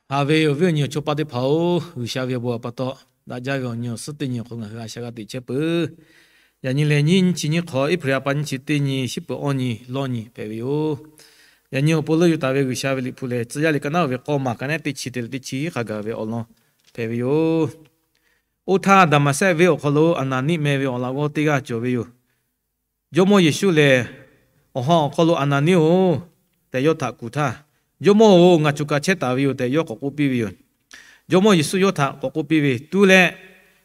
Haꞈ ve awˬ viˉ awˬ nyi awˬ chawˇ paˆ teˇ hpaˍ-oˬ, G'uiˬsha ve awˬ bon awˬ pa taw daꞈ jaˇ ve awˬ nyi awˬ suhˉ teˇ nyi awˬ hk'aw lo ngaˬ hui a shaꞈ g'a teꞈ chehˇ peuˬ. Yaꞈ nyi lehˬ, nyiˇ chi nyiˇ hk'awꞈ, April ha pa nyiˇ chi teˇ nyi, shiˉ peuˬ awˇ nyi lawˇ nyi hpehꞈ ve yoˬ. Yaꞈ nyi awˬ pon leuˆ yuˬ taˍ ve G'uiˬsha ve liꞈ hpu lehˬ, Tcuh yaˇ liꞈ ka naˉ ve k'awˇ maˬ ka naˉ teˇ chi te leh teˇ chi hiˉ hk'a gaˬ ve awˬ lawn hpehꞈ ve yoˬ. Oˇ htaˇ, Daˍmaˍsehˆ venˇ awˬ hk'aw lo Aˍnaˍniˆ meh ve awˬ laꞈ g'awˇ teˇ g'aˇ cawˬ ve yoˬ. Jawˇmawˇ Yeˍsuˆ lehˬ, Awˬ ha awˬ hk'aw lo Aˍnaˍniˆ-oˬ tehꞈ yawˇ htaꞈ kuˬ htaˇ, Jawˇmawˇ-oˬ, ngaˬ choˬ kaˬ chehˇ taˍ ve yoˬ tehꞈ yawˇ k'awꞈ k'oˆ piˇ ve yoˬ. Jawˇmawˇ Yeˍsuˆ yawˇ htaꞈ k'awꞈ k'oˆ piˇ ve, Tuˉ leh,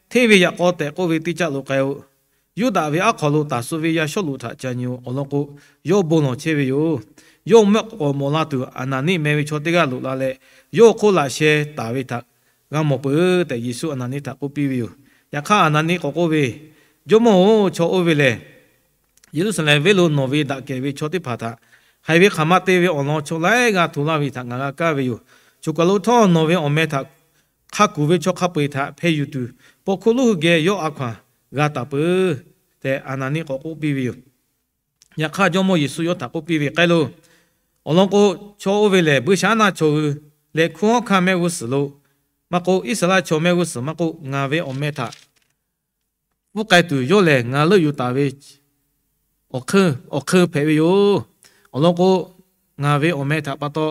hteˇ ve yaꞈ k'aw tehꞈ k'oˆ ve teˇ caˆ lo k'ai-o. Yuˇdaꞈ ve aˉ hk'aw lo Taˍsuˆ venˇ yaˇ Sawˉluꞈ htaꞈ ca nyi-o. Awˬ lawn k'o, yawˇ bon lawˬ chehˇ ve yoˬ. Yawˇ mehˆ k'awꞈ mawˬ la tuˬ, Aˍnaˍniˆ meh ve chaw teˇ g'aˇ loꞈ la leh, yawˇ awˬ hk'oˆ laꞈ sheh taˍ ve htaꞈ g'a mawˬ peuˬ tehꞈ, Yeˍsuˆ Aˍnaˍniˆ htaꞈ k'oˆ piˇ ve yoˬ. Yaꞈ hk'aˇ, Aˍnaˍniˆ k'awꞈ k'oˆ ve, Jawˇmawˇ-oˬ, chaw oˇ ve lehˬ, Yeˍruˆsaˍlehnˍ venˇ lo nawˬ ve daꞈ kehˬ ve chaw teˇ hpaˍ htaꞈ haiˬ ve hk'aˬ ma te ve awˬ lawn chaw laiˉ g'aˇ hto laˇ ve htaꞈ ngaˬ g'a kaˇ ve yoˬ. Choˬ kaˬ lo htawˇ nawˬ ve awˬ meh htaꞈ hk'a kuˬ ve chaw hk'a peu-eˬ htaꞈ hpeh yuˬ tuˬ, paw hkuˇ lonˉ hui geh yawˇ a hkaw anˬ g'a taˍ peuˬ tehꞈ, Aˍnaˍniˆ k'awꞈ k'oˆ piˇ ve yoˬ. Yaꞈ hk'aˇ, Jawˇmawˇ Yeˍsuˆ yawˇ htaꞈ k'oˆ piˇ ve, K'ai loˬ. Awˬ lawn k'o, chaw oˇ ve lehˬ, buiˇshaˆaˉnaˆ chaw hui leh hkunˉ hawˉ hkanˇ mehˆ g'uˇ suhˍ lo maˇ k'oˆ, Iˉsaˍreˍlaˆ chaw mehˆ g'uˇ suhˍ maˇ k'oˆ, ngaˬ ve awˬ meh htaꞈ pfuhˇ k'ai tuˬ yawˇ lehˬ, ngaˬ leuˆ yuˬ taˍ ve awˬ hk'eun hpehꞈ ve yoˬ. Awˬ lawn k'o, ngaˬ ve awˬ meh htaꞈ pa taw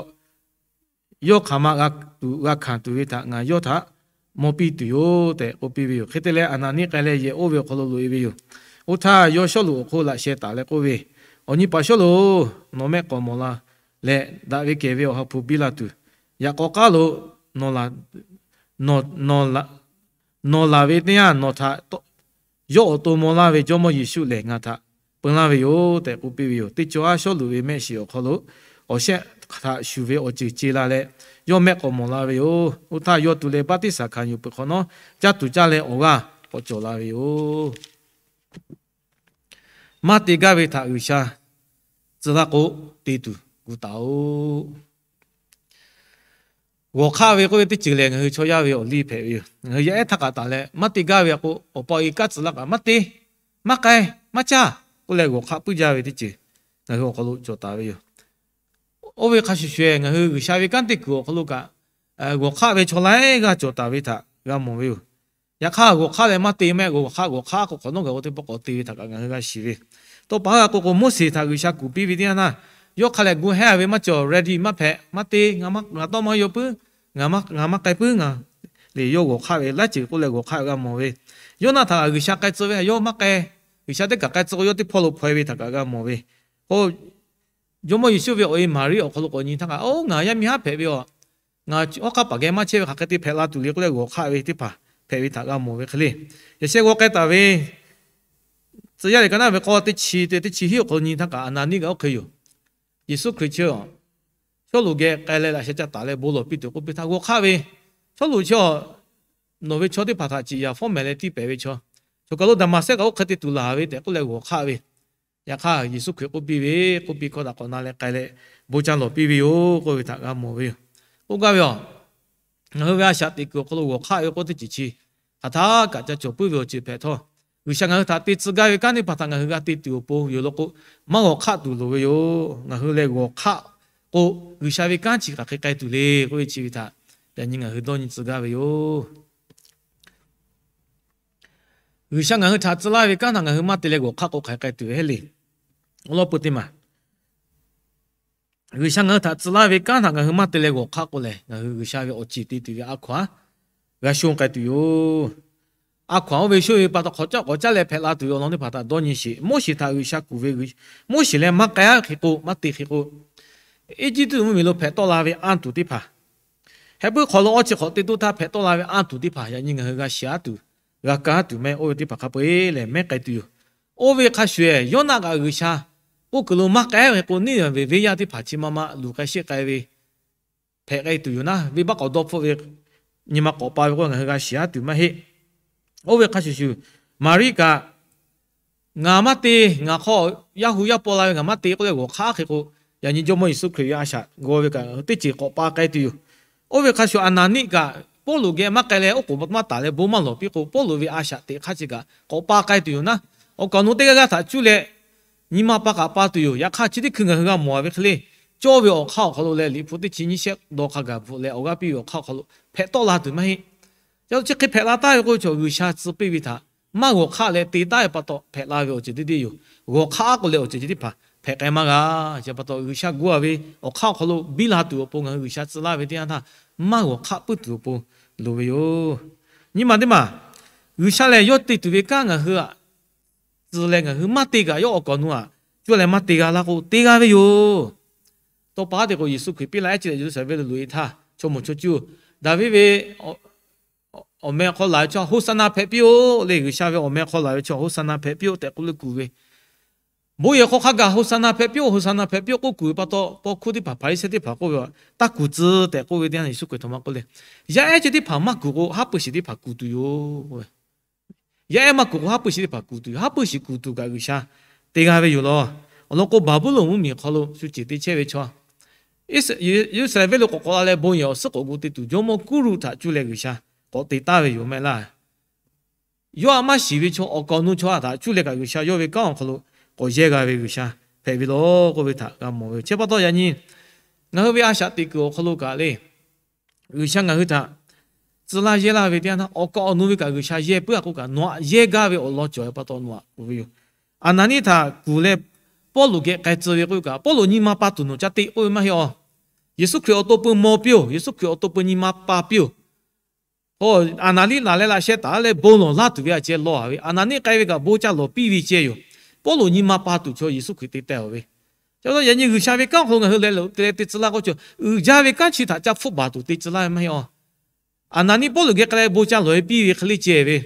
yawˇ hk'aˬ ma g'a tuˬ g'a hkanˍ tuˬ ve htaꞈ ngaˬ yawˇ htaꞈ mawˇ piˇ tuˬ yoˬ tehꞈ k'oˆ piˇ ve yoˬ. Hk'e te leh, Aˍnaˍniˆ k'ai leh yehˬ oˇ ve awˬ hk'aw lo loꞈ-e ve yoˬ. Oˇ htaˇ, yawˇ Sawˉluꞈ awˬ hk'oˆ laꞈ sheh taˍ leh k'oˆ ve, Awˬ nyi paˍ Sawˉluꞈ-oˬ, nawˬ mehˆ k'awꞈ mawˬ la leh, daꞈ ve kehˬ ve Awˬ ha hpu biˇ la tuˬ, yaꞈ k'aw k'aˉ lo nawˬ laˬ ve teˇ yanˇ, nawˬ htaꞈ yawˇ awˬ to maw laˇ ve Jawˇmawˇ Yeˍsuˆ lehˬ, ngaˬ htaꞈ peu laˇ ve yoˬ tehꞈ k'oˆ piˇ ve yoˬ. Teˇ cawˇ aˉ Sawˉluꞈ ve mehˆ shiˍ awˬ hk'aw lo awˬ shehˆ htaꞈ shuˍ ve awˬ ceuˬ ce la leh, yawˇ mehˆ k'awꞈ mawˬ la ve yoˬ. Oˇ htaˇ, yawˇ tu leh baˆtiˆsaˬ hkanˍ yuˬ peuˬ hk'awꞈ nawˉ, caˇ tuˬ caˇ leh awˬ g'aˇ k'awꞈ cawˬ la ve yoˬ. Maˇ te gaˇ ve htaꞈ G'uiˬsha tcuh laˇ k'o, te tuˬ gu taˍ-oꞈ. G'awˬ hk'aˆ ve k'oˆ ve teˇ ceuˬ lehˬ, ngaˬ hui chaw yaˇ ve awˬ liˇ hpehꞈ ve yoˬ. Ngaˬ hui yaˇ ehˉ htaˇ k'aꞈ taˍ leh, maˇ te gaˇ ve a k'o, awˬ pa awˬ e kanˉ tcuh laˇ kaꞈ, maˇ te, maˇ k'ai, maˇ caˇ k'oˆ leh g'awˬ hk'aˆ puiˉ jaˇ ve teˇ ceuˬ ngaˬ hui awˬ hk'aw lo cawˬ taˍ ve yoˬ. Oˇ ve hk'a shuˍ shuˍ, ngaˬ hui G'uiˬsha ve kanˉ te kuiˬ awˬ hk'aw lo kaꞈ g'awˬ hk'aˆ ve chaw laiˉ g'aˇ cawˬ taˍ ve htaꞈ g'a mawˬ ve yoˬ. Yaꞈ hk'aˇ, g'awˬ hk'aˆ leh maˇ te mehˆ, g'awˬ hk'aˆ g'awˬ hk'aˆ k'o, hk'awꞈ nawˉ gaˬ k'o teˇ pawˆ k'awꞈ te ve htaꞈ kaꞈ ngaˬ hui g'a shiˍ ve. Tawˇ pa haˉ k'o k'o, Moˉseˍ htaꞈ G'uiˬsha kuˬ piˇ ve teˇ yanˇ htaˇ, yawˇ hk'a lehˬ gu hehˉ ve maˇ cawˬ, ready maˇ hpehꞈ, maˇ te, ngaˬ maˇ tawˇ maˇ yaw puiˉ, ngaˬ maˇ k'ai puiˉ, ngaˬ lehˬ yawˇ g'awˬ hk'aˆ ve laiˉ ceuˬ k'oˆ leh g'awˬ hk'aˆ ve g'a mawˬ ve. Yoˇnaˆ htaꞈ kaꞈ G'uiˬsha k'ai tcuh ve htaꞈ yawˇ maˇ k'ai, G'uiˬsha teˇ kaꞈ k'ai tcuh k'o yawˇ teˇ hpawˇ lo hpaweh ve htaꞈ kaꞈ g'a mawˬ ve. K'o, Jawˇmawˇ Yeˍsuˆ ve awˬ e Maˍriˆ awˬ hk'aw lo k'awꞈ nyi htaˇ kaꞈ, Oˇ, ngaˬ yaˇ miˇ haˉ hpehꞈ ve aˬ, ngaˬ oˇ hk'aˇ paˍ geh maˇ chehˇ ve hk'aˬ hk'e te hpehꞈ la tuˬ le k'oˆ leh g'awˬ hk'aˆ ve teˇ hpaˍ hpehꞈ ve htaꞈ g'a mawˬ ve hk'e le. Yaꞈ sheh g'aw k'ai taˍ ve Tcuh yaˇ liꞈ ka naˉ ve k'awˇ teˇ chi te teˇ chi hiˉ awˬ hk'aw lo nyi htaˇ kaꞈ, Aˍnaˍniˆ kaꞈ oˇ hk'e yoˬ. Yeˍsuˆ Hkriꞈ chi Sawˉluꞈ geh k'ai leh laꞈ sheh ca taˍ leh bon lawˬ piˇ tuˬ k'oˆ piˇ htaˇ, g'awˬ hk'aˆ ve, Sawˉluꞈ chi nawˬ ve chaw teˇ hpaˍ htaꞈ ciˍ yaˍ fawˉ mehˍ leh tiˇ pehˍ ve chaw, choˬ kaˬ lo Daˍmaˍsehˆ kaꞈ oˇ hk'e te tuˬ laˬ ve tehꞈ k'oˆ leh g'awˬ hk'aˆ ve. Yaꞈ hk'aˇ, Yeˍsuˆ Hkriꞈ k'oˆ piˇ ve, k'oˆ piˇ hkawˇ htaꞈ k'awꞈ na leh k'ai leh bon ca lawˬ piˇ ve yoˬ k'oˆ ve htaꞈ g'a mawˬ ve yoˬ. K'oˆ gaˇ ve aˬ, ngaˬ hui ve a shaꞈ teꞈ kuiˬ awˬ hk'aw lo g'awˬ hk'aˆ ve k'oˆ teˇ ceuˬ chi hk'aˬ htaˇ kaꞈ ca cawˬ puiˉ ve awˬ ceuˬ hpehꞈ htawˇ, G'uiˬsha ngaˬ hui htaꞈ te tcuh gaˇ ve kanˉ teˇ hpaˍ htaꞈ ngaˬ hui g'a te tuˬ awˬ pon yoˬ law k'o, maˇ g'awˬ hk'aˆ tuˬ loˍ ve yoˬ. Ngaˬ hui leh g'awˬ hk'aˆ k'o, G'uiˬsha ve kanˉ chi hk'aˬ hk'e k'ai tuˬ le k'oˆ ve chi ve htaꞈ yaꞈ nyi ngaˬ hui dawˇ nyi tcuh gaˇ ve yoˬ. G'uiˬsha ngaˬ hui htaꞈ tcuh laˇ ve kanˉ htaꞈ ngaˬ hui maˇ te leh g'awˬ hk'aˆ k'o, hk'aˬ hk'e k'ai tuˬ ve heˆ le. Awˬ lawn peu teˇ maˬ, G'uiˬsha ngaˬ hui htaꞈ tcuh laˇ ve kanˉ htaꞈ ngaˬ hui maˇ te leh g'awˬ hk'aˆ k'o lehˬ, ngaˬ hui G'uiˬsha ve awˬ ceˬ te tuˬ ve a hkaw-anˉ g'a shonˇ k'ai tuˬ yoˬ. A hkaw-anˉ oˇ ve shonˇ ve pa taw, hk'awꞈ caˆ k'awꞈ caˆ leh hpehꞈ la tuˬ ve awˬ lawn teˇ hpaˍ htaꞈ dawˇ nyi sheˍ. Moˉseˍ htaꞈ G'uiˬsha kuˬ ve, Moˉseˍ leh maˇ k'ai-aˉ hk'e k'o, maˇ te hk'e k'o, Eˇjiˇtuꞈ mvuhˇmiˬ lo hpehꞈ tawˆ la ve anˇ tuˬ teˇ hpaˍ, heh puiˉ hk'awꞈ lo awˇ chi hk'awꞈ te toˇ htaˇ hpehꞈ tawˆ la ve anˇ tuˬ teˇ hpaˍ, yaꞈ nyi ngaˬ hui g'a shiˍ aˉ tuˬ, g'a kaˇ aˉ tuˬ mehˆ oˇ ve teˇ hpaˍ hk'a peu-eˬ lehˬ mehˉ k'ai tuˬ yoˬ. Oˇ ve hk'a shuˍ-eˬ, Yoˇnaˆ kaꞈ G'uiˬsha k'oˆ kuiˬ lo maˇ k'ai-aˉ ve k'o, Niˇneˍveˍ venˇ yaˇ teˇ hpaˍ chi ma ma luˬ k'ai sheˆ k'ai ve hpehꞈ k'ai tuˬ yoˬ naˉ. Venˇbaˆ k'awꞈ dawˇ hpfuhˆ ve, nyi ma k'awꞈ pa ve k'o, ngaˬ hui g'a shiˍ aˉ tuˬ maˇ heˆ. Oˇ ve hk'a shuˍ shuˍ, Maˍriˆ kaꞈ, Ngaˬ maˇ te, ngaˬ hk'aw yaˇ hu yaˇ paw la ve, ngaˬ maˇ te k'oˆ leh g'awˬ hk'aˆ hk'e k'o, yaꞈ nyi Jawˇmawˇ Yeˍsuˆ Hkriꞈ ve a shaꞈ g'aw ve kaꞈ teˇ ceuˬ k'awꞈ pa k'ai tuˬ yoˬ. Oˇ ve hk'a shuˍ, Aˍnaˍniˆ kaꞈ Pawˇluꞈ geh maˇ k'ai leh oˉ k'oˍ maˇ taˍ leh bon maˇ lawˬ piˇ k'o, Pawˇluꞈ ve a shaꞈ teꞈ hk'aˇ chi kaꞈ k'awꞈ pa k'ai tuˬ yoˬ naˉ. Awˬ kaˍ awˬ nu teˇ g'aˇ g'aˇ htaꞈ cuˇ leh nyi ma pa kaꞈ pa tuˬ yoˬ. Yaꞈ hk'aˇ, chi teˇ hkui ngaˬ hui g'a mawˬ ve hk'e le, cawˇ ve awˬ hk'aˇ awˬ hk'aw lo leh Liꞈ hpu teˇ chi nyiˇ shehˆ dawˇ hk'a gaˬ bvuhꞈ leh awˬ g'aˇ piˇ ve awˬ hk'aˇ awˬ hk'aw lo hpehꞈ tawˆ la tuˬ maˇ heˆ. Chi hk'e hpehꞈ la taˍ ve k'oˆ ve chaw, G'uiˬsha tcuh piˇ ve htaꞈ maˇ g'awˬ hk'aˆ leh te taˍ ve pa taw hpehꞈ la ve awˬ ceuˬ teˇ deˇ yoˬ. G'awˬ hk'aˆ k'o leh awˬ ceuˬ chi teˇ hpaˍ hpehꞈ k'ai maˇ g'a. Chi pa taw G'uiˬsha gu a ve awˬ hk'aˇ awˬ hk'aw lo biˇ la tuˬ awˬ pon ngaˬ hui G'uiˬsha tcuh laˇ ve teˇ yanˇ htaˇ, maˇ g'awˬ hk'aˆ puiˉ tuˬ awˬ pon loˍ ve yoˬ. Nyi ma teˇ maˬ, G'uiˬsha lehˬ yawˇ te tuˬ ve kanˉ ngaˬ hui aꞈ tcuh leh ngaˬ hui maˇ te kaꞈ yawˇ awˬ kaˍ awˬ nu aꞈ cuˇ leh maˇ te g'a laˇ k'o, te g'a ve yoˬ. Tawˇ pa te k'o, Yeˍsuˆ Hkriꞈ piˇ la ehˉ chi leh Yeˍruˆsaˍlehnˍ venˇ lo loꞈ e htaˇ, chaw moˍ chaw cuˇ, Daˍviˆ ve awˬ meh hk'aw laˬ ve chaw, Hoˍsaˍnaˍ hpehꞈ piˇ-oˆ le. G'uiˬsha ve awˬ meh hk'aw laˬ ve chaw, Hoˍsaˍnaˍ hpehꞈ piˇ-oˆ tehꞈ k'oˆ leh kuˬ ve, bon yehˬ hk'aw hk'a gaˬ Hoˍsaˍnaˍ hpehꞈ piˇ-oˆ, Hoˍsaˍnaˍ hpehꞈ piˇ-oˆ k'oˆ kuˬ ve pa taw, paw hkuˇ teˇ hpaˍ, Hpaˍriˍsehˇ teˇ hpaˍ k'oˆ ve, Taˇ kuˬ tcuh tehꞈ k'oˆ ve teˇ yanˇ, Yeˍsuˆ Hkriꞈ htaꞈ maˇ k'oˆ le. Yaˇ ehˉ chi teˇ hpaˍ maˇ kuˬ k'o, haˉ pui shiˍ teˇ hpaˍ kuˬ tuˬ yoˬ. Yaˇ ehˉ maˇ kuˬ k'o, haˉ pui shiˍ teˇ hpaˍ kuˬ tuˬ yoˬ. Haˉ pui shiˍ kuˬ tuˬ kaꞈ G'uiˬsha te g'a ve yoˬ law. Awˬ lawn k'o, Baˍbuˍlonˍ mvuhˇmiˬ hk'aw lo shu ceˬ te chehˇ ve chaw, Yeˍruˆsaˍlehnˍ venˇ lo k'awꞈ k'awꞈ la leh bon yehˬ awˬ suhˉ k'awꞈ gu te tuˬ, jawˇmawˇ Kuˇruˆ htaꞈ cuˇ leh G'uiˬsha k'awꞈ te taˍ ve yoˬ mehˍ laˇ. Yawˇ aꞈ maˇ shiˍ ve chaw, awˬ kaˍ awˬ nu chaw htaꞈ cuˇ leh kaꞈ G'uiˬsha yawˇ ve kanˉ awˬ hk'aw lo k'awꞈ yehˇ g'a ve G'uiˬsha hpehꞈ ve law k'oˆ ve htaꞈ g'a mawˬ ve yoˬ. Chi pa taw yaꞈ nyi ngaˬ hui ve a shaꞈ teꞈ kuiˬ awˬ hk'aw lo kaꞈ le, G'uiˬsha ngaˬ hui htaꞈ tcuh laˇ yehˇ laˇ ve teˇ yanˇ htaˇ, awˬ kaˍ awˬ nu ve kaꞈ G'uiˬsha yehˇ puiˉ a k'oˆ kaꞈ, nawˬ aꞈ yehˇ gaˇ ve awˬ lawn cawˬ ve pa taw nawˬ aꞈ kuˬ ve yoˬ. Aˍnaˍniˆ htaꞈ kuˬ leh Pawˇluꞈ geh k'ai tcuh ve k'oˆ ve kaꞈ, Pawˇluꞈ nyi ma pa tuˬ nawˬ ca te k'oˆ ve maˇ heˆ aˬ. Yeˍsuˆ Hkriꞈ awˬ to peu maw piˇ-oˬ. Yeˍsuˆ Hkriꞈ awˬ to peu nyi ma pa piˇ-oˬ. Aˍnaˍniˆ naˍ leh laꞈ sheh taˍ leh bon lawˬ laˇ tuˬ ve a ceh lawˬ a ve, Aˍnaˍniˆ k'ai ve kaꞈ bon ca lawˬ piˇ ve ceh yoˬ. Pawˇluꞈ nyi ma pa tuˬ chaw Yeˍsuˆ Hkriꞈ te teh-oˬ ve. Chi pa taw yaꞈ nyi G'uiˬsha ve kanˉ hk'aw lo ngaˬ hui leh lo te leh te tcuh laˇ k'oˆ ve chaw, uiˍ jaˇ ve kanˉ chi htaꞈ ca hpfuhˆ baˬ tuˬ te tcuh laˇ ve maˇ heˆ aˬ. Aˍnaˍniˆ Pawˇluꞈ geh k'ai leh bon ca lawˬ e piˇ ve hk'e le ceh ve,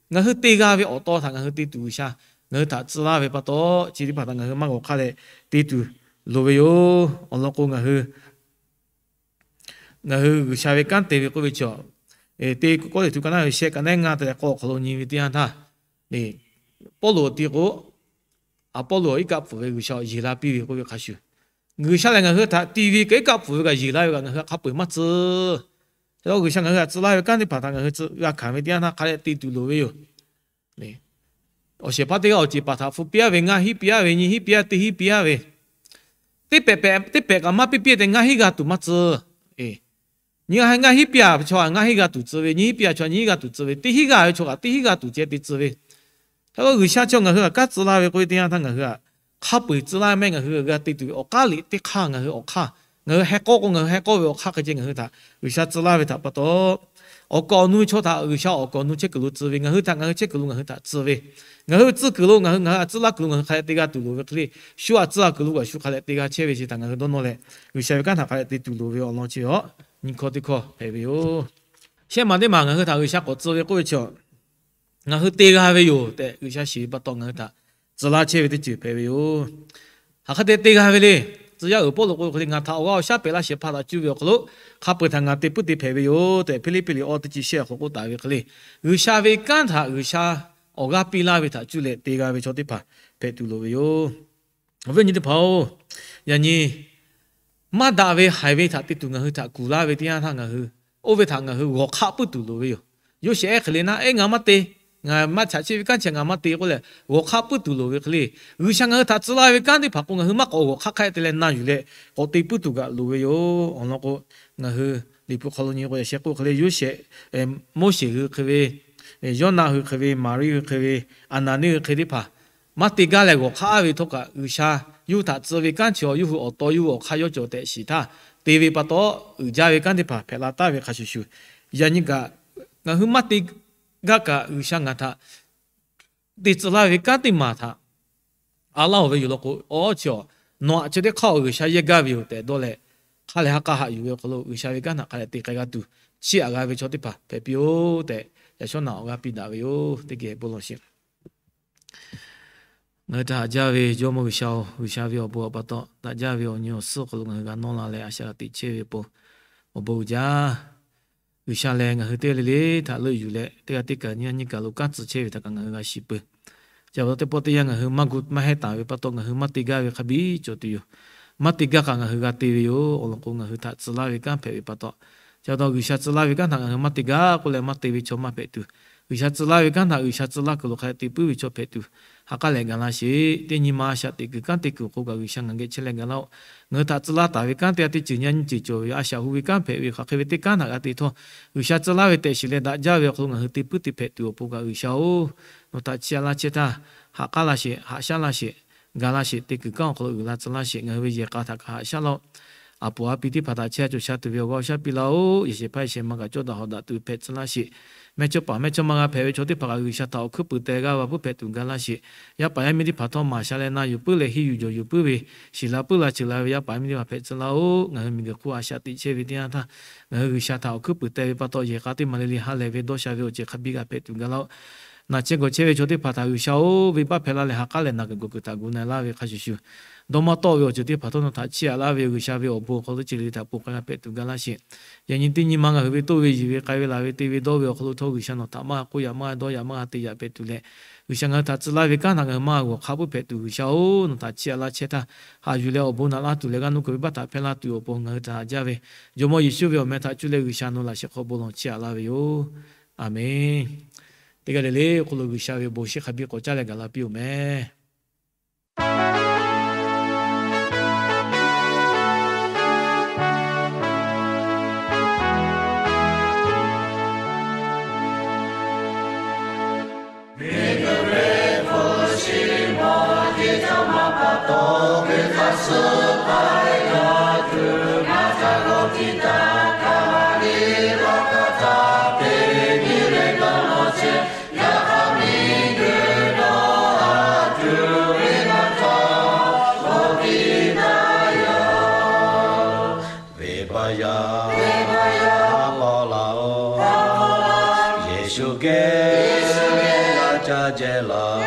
ngaˬ hui te g'a ve awˬ taw htaꞈ ngaˬ hui te tuˬ G'uiˬsha ngaˬ hui htaꞈ tcuh laˇ ve pa taw, chi teˇ hpaˍ htaꞈ ngaˬ hui maˇ g'awˬ hk'aˇ leh te tuˬ loˍ ve yoˬ. Awˬ lawn k'o, ngaˬ hui ngaˬ hui G'uiˬsha ve kanˉ te ve k'oˆ ve chaw, te Kawˇrenˍhtuˆ ka naˉ ve shehˆ ka naˉ ngaˇ te leh k'awˇ awˬ hk'aw lo nyi ve teˇ yanˇ htaˇ, Pawˇluꞈ awˬ ti k'o, Aˍpawˇluꞈ iˉ kaˆ pfuhˍ ve G'uiˬsha yeˬ la piˇ ve k'oˆ ve hk'a shuˍ, G'uiˬsha lehˬ ngaˬ hui htaꞈ ti ve kaꞈ iˉ kaˆ pfuhˍ ve kaꞈ yeˬ la ve kaꞈ ngaˬ hui hk'a peu-eˬ maˇ tcuh. Chi pa taw G'uiˬsha ngaˬ hui htaꞈ tcuh laˇ ve kanˉ teˇ hpaˍ htaꞈ ngaˬ hui tcuh g'a hkanˍ ve teˇ yanˇ htaˇ hk'a dehꞈ te tuˬ loˍ ve yoˬ. Awˬ shehˍ hpaˇ teˇ g'aˇ awˬ ceˬ paˍ htaꞈ hpu piˇ-a ve, ngaˇ hinˉ piˇ-a ve, nyi hinˉ piˇ-a, teˇ hinˉ piˇ-a ve, teˇ pehꞈ pehꞈ teˇ pehꞈ kaꞈ maˇ piˇ piˇ te ngaˇ hinˉ g'a tuˬ maˇ tcuh. Nyi ngaˇ hinˉ piˇ-a ve chaw ngaˇ hinˉ g'a tuˬ tcuh ve, nyi hinˉ piˇ-a chaw nyi hinˉ g'a tuˬ tcuh ve, teˇ hinˉ g'a ve chaw kaꞈ teˇ hinˉ g'a tuˬ ceh te tcuh ve. Hk'e k'o G'uiˬsha chaw ngaˬ hui htaꞈ kanˉ tcuh laˇ ve k'oˆ ve teˇ yanˇ htaˇ ngaˬ hui htaꞈ hk'a peu-eˬ tcuh laˇ mehˆ, ngaˬ hui g'a te tuˬ ve awˬ k'aˉ liꞈ teˇ hk'aˇ ngaˬ hui awˬ hk'aˇ, ngaˬ hui heh k'awˇ k'o ngaˬ hui heh k'awˇ ve awˬ hk'aˇ hk'e ceh ngaˬ hui htaꞈ G'uiˬsha tcuh laˇ ve htaꞈ pa taw, awˬ kaˍ awˬ nu ve chaw htaꞈ G'uiˬsha awˬ kaˍ awˬ nu chehˇ kuiˬ lo tcuh ve, ngaˬ hui htaꞈ ngaˬ hui chehˇ kuiˬ lo ngaˬ hui htaꞈ tsuh ve, ngaˬ hui tsuh kuiˬ lo ngaˬ hui ngaˬ hui htaꞈ tcuh laˇ kuiˬ lo ngaˬ hui hk'a dehꞈ te g'a tuˬ loˍ ve hk'e le, shu htaꞈ tcuh laˇ kuiˬ lo kaꞈ shu hk'a dehꞈ te g'a chehˇ ve chi htaꞈ ngaˬ hui dawˇ nawˇ leh, G'uiˬsha ve kanˉ htaꞈ hk'a dehꞈ te tuˬ loˍ ve awˬ lawn chi awˬ nyi hkawˇ teˇ hkawˇ hpehꞈ ve yoˬ. Shehˆ maˬ teˇ maˬ ngaˬ hui htaꞈ G'uiˬsha k'awꞈ tcuh ve k'oˆ ve chi, ngaˬ hui te g'a ve yoˬ tehꞈ G'uiˬsha shiˍ ve pa taw ngaˬ hui htaꞈ tcuh laˇ chehˇ ve teˇ ceuˬ hpehꞈ ve yoˬ. Hk'aˬ hk'e te te g'a ve le. Tcuh yaˇ uiˍ Pawˇluꞈ k'oˆ ve hk'e le, ngaˬ htaꞈ awˬ g'aˇ awˬ shaˉ pehꞈ laˇ shehˍ hpaˇ htaꞈ cuˇ ve awˬ hk'aw lo hk'a peu-eˬ htaꞈ ngaˬ te puiˉ te hpehꞈ ve yoˬ tehꞈ Hpiˇliˇpiˆ liꞈ awˇ teˇ chi shehˆ awˬ hk'aw k'oˆ taˍ ve hk'e le, G'uiˬsha ve kanˉ htaꞈ G'uiˬsha awˬ g'aˇ piˇ laˇ ve htaꞈ cuˇ leh te g'a ve chaw teˇ hpaˍ hpehꞈ tuˬ loˍ ve yoˬ. Awˬ viˉ awˬ nyi teˇ hpaˍ-oˬ, yaꞈ nyi maˇ daꞈ ve haiˬ ve htaꞈ te tuˬ ngaˬ hui htaꞈ kuˬ laˇ ve teˇ yanˇ htaˇ ngaˬ hui oˇ ve htaꞈ ngaˬ hui g'awˬ hk'aˆ puiˉ tuˬ loˍ ve yoˬ. Yoˇsehꞈ ehˉ hk'e le naˉ, ehˉ ngaˬ maˇ te, ngaˬ maˇ chaꞈ cheˇ ve kanˉ chi ngaˬ maˇ te k'oˆ leh g'awˬ hk'aˆ puiˉ tuˬ loˍ ve hk'e le, G'uiˬsha ngaˬ hui htaꞈ tcuh laˇ ve kanˉ teˇ hpaˍ k'o ngaˬ hui maˇ k'awꞈ g'awˬ hk'aˆ hk'a te leh na yuˬ leh k'awꞈ te puiˉ tuˬ kaꞈ loˍ ve yoˬ. Awˬ lawn k'o, ngaˬ hui Liꞈ hpu hk'aw lo nyi k'o yaꞈ sheh k'oˆ hk'e le, Yoˇsehꞈ, Moˉseˍ hui hk'e ve, Yawˇnaˆ hui hk'e ve, Maˍriˆ hui hk'e ve, Aˍnaˍniˆ hui hk'e teˇ hpaˍ maˇ te gaˇ leh g'awˬ hk'aˆ ve htawˇ kaꞈ G'uiˬsha yawˇ hui htaꞈ tcuh ve kanˉ chi awˬ yawˇ hui awˬ taw yawˇ hui awˬ hk'aˇ yawˇ cawˬ tehꞈ shiˍ htaˇ, te ve pa taw uiˍ jaˇ ve kanˉ teˇ hpaˍ hpehꞈ la taˍ ve hk'a shuˍ shuˍ, yaꞈ nyi kaꞈ ngaˬ hui maˇ te gaˇ kaꞈ G'uiˬsha ngaˬ htaꞈ te tcuh laˇ ve kanˉ teˇ maˬ htaꞈ a laˇ-oˬ ve yoˬ law k'o, awˬ chi awˬ nawˬ aꞈ chi teˇ hk'aˇ awˬ G'uiˬsha yehˇ gaˇ ve yoˬ tehꞈ dawˇ leh, hk'a lehˬ ha k'a haꞈ yuˬ ve awˬ hk'aw lo G'uiˬsha ve kanˉ htaꞈ hk'a dehꞈ te k'ai g'a tuˬ, chiˇ aꞈ g'a ve chaw teˇ hpaˍ hpehꞈ piˇ-oˆ tehꞈ, yaꞈ shawˉ naꞈ awˬ g'aˇ piˇ daꞈ ve yoˬ. Teˇ geh bon lawˬ sheˍ. Ngaˬ hui htaꞈ haꞈ jaˇ ve Jawˇmawˇ G'uiˬsha-oˬ, G'uiˬsha ve awˬ bon awˬ pa taw daꞈ jaˇ ve awˬ nyi awˬ suhˉ awˬ hk'aw lo ngaˬ hui g'a nawˇ la leh a shaꞈ g'a teꞈ chehˇ ve pon awˬ bon uiˍ jaˇ. G'uiˬsha lehˬ ngaˬ hui teˇ g'aˇ le le htaꞈ leuˆ yuˬ leh teˇ g'aˇ teˇ kaꞈ nyiˇ g'aˇ nyiˇ kaꞈ lo kanˉ tcuh chehˇ ve htaꞈ kaꞈ ngaˬ hui g'a shiˍ peuˬ. Chi pa taw teˇ pawˆ teˇ yanˇ ngaˬ hui maˇ gu maˇ hehnˇ taˍ ve pa taw ngaˬ hui maˇ te gaˇ ve hk'a biˇ cawˬ tuˬ yoˬ. Maˇ te gaˇ kaꞈ ngaˬ hui g'a te ve yoˬ. Awˬ lawn k'o, ngaˬ hui htaꞈ tcuh laˇ ve kanˉ hpehꞈ ve pa taw, chi pa taw G'uiˬsha tcuh laˇ ve kanˉ htaꞈ ngaˬ hui maˇ te gaˇ k'oˆ leh maˇ te ve chaw maˇ hpehꞈ tuˬ, G'uiˬsha tcuh laˇ ve kanˉ htaꞈ G'uiˬsha tcuh laˇ kuiˬ lo hk'a te puiˉ ve chaw hpehꞈ tuˬ, ha k'aˉ leh gaˬ laˇ sheˍ. Teˇ nyi ma a shaꞈ teꞈ kuiˬ kanˉ te kuiˬ awˬ hk'aw kaꞈ G'uiˬsha ngaˬ geh chehˇ leh gaˬ laˇ-oˆ. Ngaˬ hui htaꞈ tcuh laˇ taˍ ve kanˉ teˇ g'aˇ teˇ ceuˬ nyi nyi ceuˬ cawˬ ve a shaꞈ hu ve kanˉ hpehꞈ ve hk'aˬ hk'e ve teˇ kanˉ htaꞈ g'a te htawˇ, G'uiˬsha tcuh laˇ ve tehꞈ shiˍ leh daꞈ jaˇ ve awˬ hk'aw lo ngaˬ hui te puiˉ te hpehꞈ tuˬ awˬ pon kaꞈ G'uiˬsha-oˬ, nawˬ htaꞈ chiˇ aꞈ laˇ chehˇ htaˇ, ha k'aˉ laˇ sheˍ, haꞈ shaˉ laˇ sheˍ, gaˬ laˇ sheˍ. Teˇ kuiˬ kanˉ awˬ hk'aw lo uiˍ la tcuh laˇ sheˍ. Ngaˬ hui ve yehˬ k'a htaꞈ kaꞈ haꞈ shaˉ laˇ-oˆ. A poˍ a pi teˇ hpaˍ htaꞈ chehˇ a cawˬ sha tuˬ ve awˬ g'aˇ awˬ shaˉ piˇ laˇ-oˆ. Yehˬ shehˍ hpaˇ yehˬ shehˍ ma kaꞈ cawˇ daꞈ hawˍ daꞈ tuˬ hpehꞈ tcuh laˇ sheˍ. Mehˇchawˇ paˍ mehˇchawˇma g'a hpehꞈ ve chaw teˇ hpaˍ kaꞈ G'uiˬsha htaꞈ awˬ hkuiˉ puiˍ teh g'aˇ va puiˉ hpehꞈ tuˬ gaˬ laˇ sheˍ. Yaˇ paˍ yaˇ miˇ teˇ hpaˍ htawˇ maˍ sha leh na yuˬ puiˉ leh henˇ yuˬ jawˬ yuˬ puiˉ ve, shiˍ la puiˉ la ceuˬ la ve yaˇ paˍ yaˇ miˇ teˇ hpaˍ hpehꞈ tcuh laˇ-oˆ. Ngaˬ hui miˬguiˬ hk'oˆ a shaꞈ teꞈ chehˇ ve teˇ yanˇ htaˇ, ngaˬ hui G'uiˬsha htaꞈ awˬ hkuiˉ puiˍ teh ve pa taw yehˬ k'a teˇ maˬ le le ha lehˬ ve dawˇ sha ve awˬ ceuˬ hk'a biˇ g'a hpehꞈ tuˬ gaˬ laˇ-oˆ. Naˬ chehˇ gawˬ chehˇ ve chaw teˇ hpaˍ htaꞈ G'uiˬsha-oˬ, venˇbaˆ hpehꞈ laˇ leh ha k'aˉ leh naˬ kuiˬ gawˬ kuiˬ htaꞈ gu na laˇ ve hk'a shuˍ shuˍ, dawˇ maˇ tawˆ ve awˬ ceuˬ teˇ hpaˍ htawˇ nawˬ htaꞈ chiˇ aꞈ laˇ ve G'uiˬsha ve awˬ bon awˬ hk'aw lo ceuˬ le le htaꞈ ponˬ k'ai g'a hpehꞈ tuˬ gaˬ laˇ sheˍ. Yaꞈ nyi teˇ nyi ma ngaˬ hui ve toˆ ve yiˬ ve k'ai ve laˬ ve te ve dawˇ ve awˬ hk'aw lo htawˇ G'uiˬsha nawˬ htaꞈ maˇ g'a k'oˆ yaꞈ maˇ g'a dawˇ yaꞈ maˇ g'a te yaꞈ hpehꞈ tuˬ leh, G'uiˬsha ngaˬ hui htaꞈ tcuh laˇ ve kanˉ htaꞈ ngaˬ hui maˇ g'a g'awˬ hk'a puiˉ hpehꞈ tuˬ G'uiˬsha-oˬ, nawˬ htaꞈ chiˇ aꞈ laˇ chehˇ htaˇ, haꞈ yuˬ leh awˬ bon naꞈ laˇ tuˬ leh g'aˇ nuˇ kuiˬ venˇbaˆ htaꞈ hpehˇ laˇ tuˬ awˬ pon ngaˬ hui htaꞈ haꞈ jaˇ ve, Jawˇmawˇ Yeˍsuˆ ve awˬ meh htaꞈ cuˇ leh G'uiˬsha nawˬ laꞈ shehˍ hk'aw bon lawˬ chiˇ aꞈ laˇ ve yoˬ. Aˬmenˍ. Teˇ g'aˇ le le awˬ hk'aw lo G'uiˬsha ve awˬ bon shiˍ hk'a biˇ k'awꞈ caˇ leh gaˬ la piˇ-oˬ meh. Venˇbaˆ yaˇ, paw laˇ-oˬ, Yeˍsuˆ geh, g'a caˇ jehˬ laˇ.